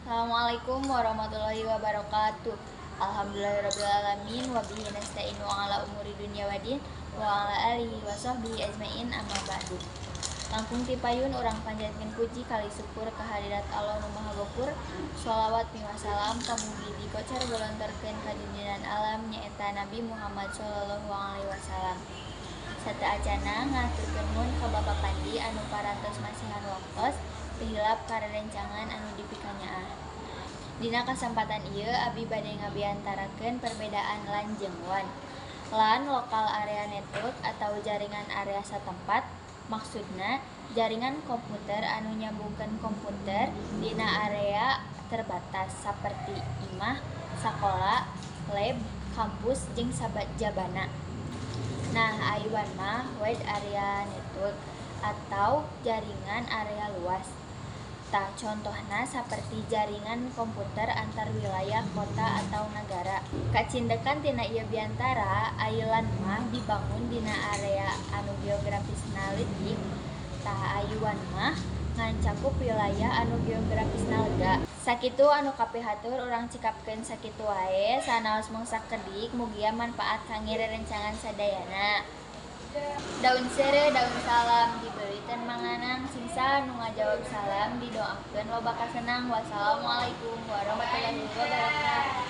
Assalamualaikum warahmatullahi wabarakatuh. Alhamdulillahirabbil alamin wa bihi nasta'inu ala umuri dunya waddin wa ala alihi wa sahbihi ajmain, amma ba'du. Langkung ti payun urang panjatkeun puji kali syukur kehadirat Allah Nu Maha Gofur. Sholawat miwah salam kamugi dikocar golontorkeun ka junjungan alam, nyaeta Nabi Muhammad sallallahu alaihi wasallam. Sateuacanna ngahaturkeun nuhun ka Bapak Pandi anu parantos masihan waktos pihilap ka rerencangan anu dipikanyaah. Dina kasempatan ieu abi bade ngabiantarakeun perbedaan LAN jeung WAN. LAN, Local Area Network atau jaringan area satempat, maksudna jaringan komputer anu nyambungkeun komputer dina area terbatas saperti imah, sakola, lab, kampus jeung sajabana. Nah, ai WAN mah Wide Area Network atau jaringan area luas. Tah, contohna saperti jaringan komputer antar wilayah, kota atau nagara. Kacindekan tina ieu biantara, ai LAN mah dibangun dina area anu geografisna leutik, tah ai WAN mah ngacakup wilayah anu geografisna lega. Sakitu anu kapihatur, urang cekapkeun sakitu wae, sanaos mung sakedik, mugia manfaat kangge rerencangan sadayana. Daun seureuh daun salam dibeli teu manganang, sing saha nu ngajawab salam didoakeun loba kasenang. Wassalamualaikum warahmatullahi wabarakatuh.